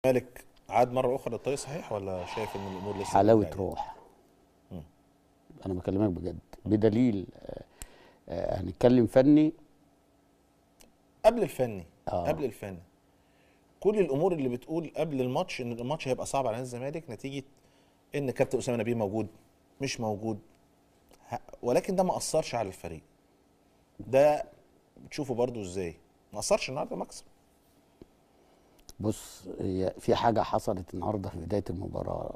الزمالك عاد مرة اخرى للطريق صحيح ولا شايف ان الامور لسه حلاوة روح؟ انا بكلمك بجد بدليل. هنتكلم فني قبل الفني. قبل الفني كل الامور اللي بتقول قبل الماتش ان الماتش هيبقى صعب على نادي الزمالك نتيجة ان كابتن اسامة نبيه موجود مش موجود، ولكن ده ما اثرش على الفريق. ده بتشوفه برضو ازاي؟ ما اثرش النهارده مكسب. بص، في حاجة حصلت النهارده في بداية المباراة.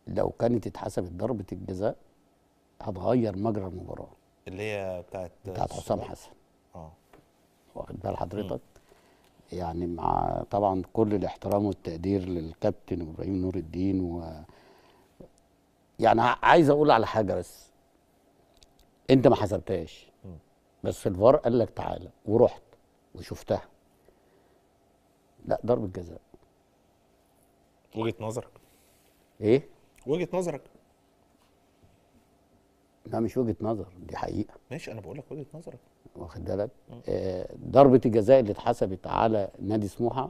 لو كانت اتحسبت ضربه الجزاء هتغير مجرى المباراة، اللي هي بتاعت حسام حسن. واخد بال حضرتك؟ يعني مع طبعا كل الاحترام والتقدير للكابتن ابراهيم نور الدين، و يعني عايز اقول على حاجة، بس انت ما حسبتهاش، بس الفار قال لك تعالى ورحت وشفتها. لا، ضربة جزاء. وجهة نظرك ايه؟ وجهة نظرك. لا مش وجهة نظر، دي حقيقة. ماشي، انا بقول لك وجهة نظرك. واخد بالك؟ ضربة الجزاء اللي اتحسبت على نادي سموحة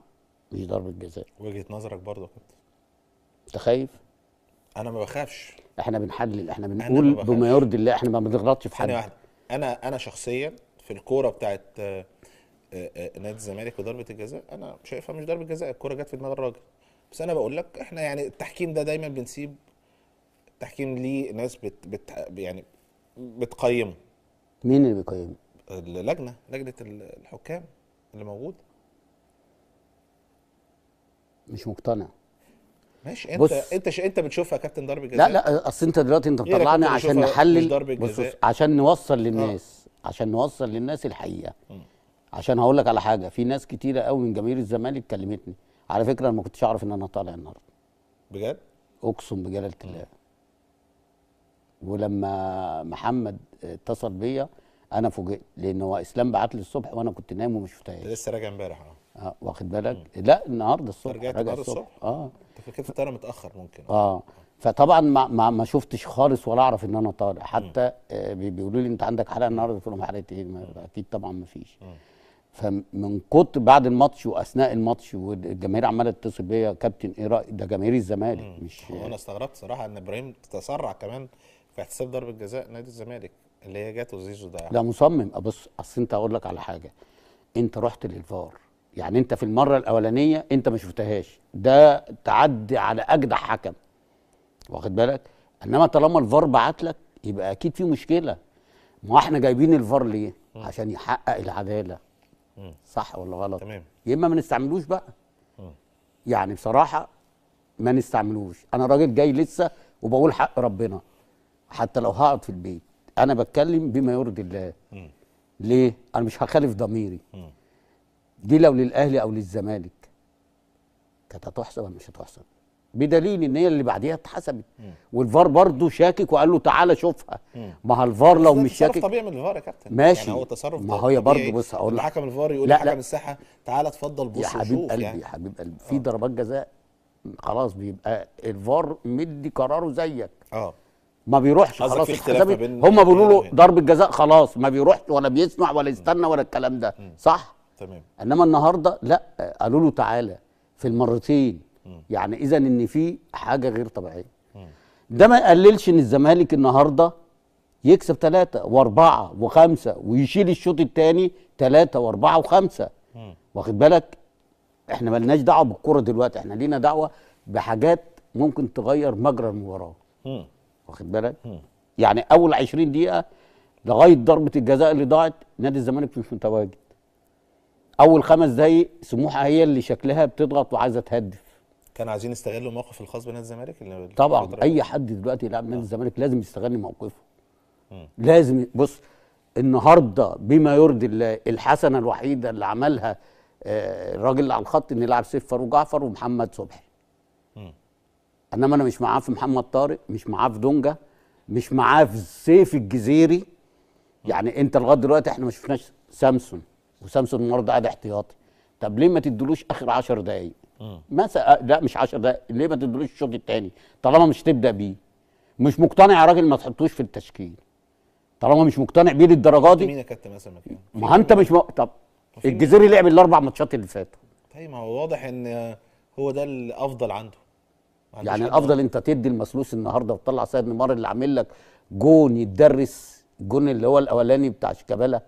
مش ضربة جزاء. وجهة نظرك برضه يا كابتن. انت خايف؟ انا ما بخافش. احنا بنحلل، احنا بنقول بما يرضي الله، احنا ما بنغلطش في حد. ثانية واحدة، انا شخصيا في الكورة بتاعت نادي الزمالك وضربه الجزاء انا شايفها مش ضربه جزاء، الكورة جت في دماغ الراجل. بس انا بقول لك احنا يعني التحكيم ده دايما بنسيب التحكيم ليه ناس بت يعني بتقيمه. مين اللي بيقيمه؟ اللجنة، لجنة الحكام اللي موجودة. مش مقتنع. ماشي، انت انت بتشوفها يا كابتن ضربه جزاء؟ لا لا، اصل انت دلوقتي انت بتطلعني عشان نحلل، بص، عشان نوصل للناس، عشان نوصل للناس الحقيقة. عشان هقول لك على حاجة، في ناس كتيرة قوي من جماهير الزمالك كلمتني على فكرة، انا ما كنتش اعرف ان انا طالع النهارده. بجد؟ اقسم بجلاله الله. ولما محمد اتصل بيا انا فوجئت، لان هو اسلام بعت لي الصبح وانا كنت نايم وما شفتهاش. انت لسه راجع امبارح؟ واخد بالك؟ لا النهارده الصبح. رجعت النهارده الصبح؟ انت كنت طالع متاخر ممكن. فطبعا ما شفتش خالص ولا اعرف ان انا طالع حتى. بيقولوا لي انت عندك حلقة النهارده، قلت لهم حلقة ايه؟ اكيد طبعا ما فيش. فمن كتر بعد الماتش واثناء الماتش والجماهير عماله تتصل بيا، كابتن ايه رايك؟ ده جماهير الزمالك مش. هو انا استغربت صراحة ان ابراهيم تسرع كمان في احتساب ضربه جزاء نادي الزمالك اللي هي جت وزيزو ضيعها. لا مصمم. ابص، اصل انت اقول لك على حاجة، انت رحت للفار، يعني انت في المرة الاولانية انت ما شفتهاش، ده تعدي على اجدع حكم، واخد بالك؟ انما طالما الفار بعت لك يبقى اكيد في مشكلة. ما احنا جايبين الفار ليه؟ عشان يحقق العدالة. صح ولا غلط؟ تمام. يا اما ما نستعملوش بقى. يعني بصراحة ما نستعملوش. انا راجل جاي لسه وبقول حق ربنا، حتى لو هقعد في البيت انا بتكلم بما يرضي الله. ليه؟ انا مش هخالف ضميري. دي لو للاهلي او للزمالك كانت هتحسب ولا مش هتحسب؟ بدليل ان هي اللي بعديها اتحسبت. والفار برضه شاكك وقال له تعالى شوفها. ما هو الفار لو مش شاكك، تصرف طبيعي من الفار يا كابتن. ماشي، يعني هو تصرف ما هي برضه. بص هقول لك، حكم الفار يقول لحكم الساحة تعالى اتفضل بص يا حبيب قلبي يعني. يا حبيب قلبي، في ضربات جزاء خلاص بيبقى الفار مدي قراره زيك. ما بيروحش خلاص، هم بيقولوا له ضربه جزاء خلاص، ما بيروحش ولا بيسمع ولا يستنى ولا الكلام ده. صح؟ تمام. انما النهارده لا، قالوا له تعالى في المرتين. يعني اذا ان في حاجة غير طبيعية. ده ما يقللش ان الزمالك النهارده يكسب 3 و4 و5 ويشيل الشوط الثاني 3 و4 و5. واخد بالك؟ احنا مالناش دعوه بالكورة دلوقتي، احنا لينا دعوه بحاجات ممكن تغير مجرى المباراة. واخد بالك؟ يعني اول 20 دقيقة لغاية ضربه الجزاء اللي ضاعت نادي الزمالك مش متواجد. اول 5 دقايق سموحه هي اللي شكلها بتضغط وعايزه تهدف. كانوا عايزين يستغلوا الموقف الخاص بنادي الزمالك. طبعا اي حد دلوقتي يلعب نادي الزمالك لازم يستغل موقفه. لازم. بص النهارده بما يرضي الله، الحسنة الوحيدة اللي عملها الراجل اللي على الخط ان يلعب سيف فاروق جعفر ومحمد صبحي. انما انا مش معاه في محمد طارق، مش معاه في دونجا، مش معاه في سيف الجزيري. يعني انت لغاية دلوقتي احنا ما شفناش سامسون، وسامسون النهارده قاعد احتياطي. طب ليه ما تدلوش اخر 10 دقائق؟ مثلا لا مش 10 دقائق، ليه ما تدلوش الشوط الثاني طالما مش تبدا بيه؟ مش مقتنع يا راجل ما تحطوش في التشكيل طالما مش مقتنع بيه للدرجة دي. مين يا كابتن مثلا مكانه؟ ما انت مش طب الجزيري لعب ال4 ماتشات اللي فاتوا. طيب ما هو واضح ان هو ده الافضل عنده. يعني الافضل انت تدي المسلوس النهارده وتطلع سيد نيمار اللي عامل لك جون يتدرس، الجون اللي هو الاولاني بتاع شيكابالا.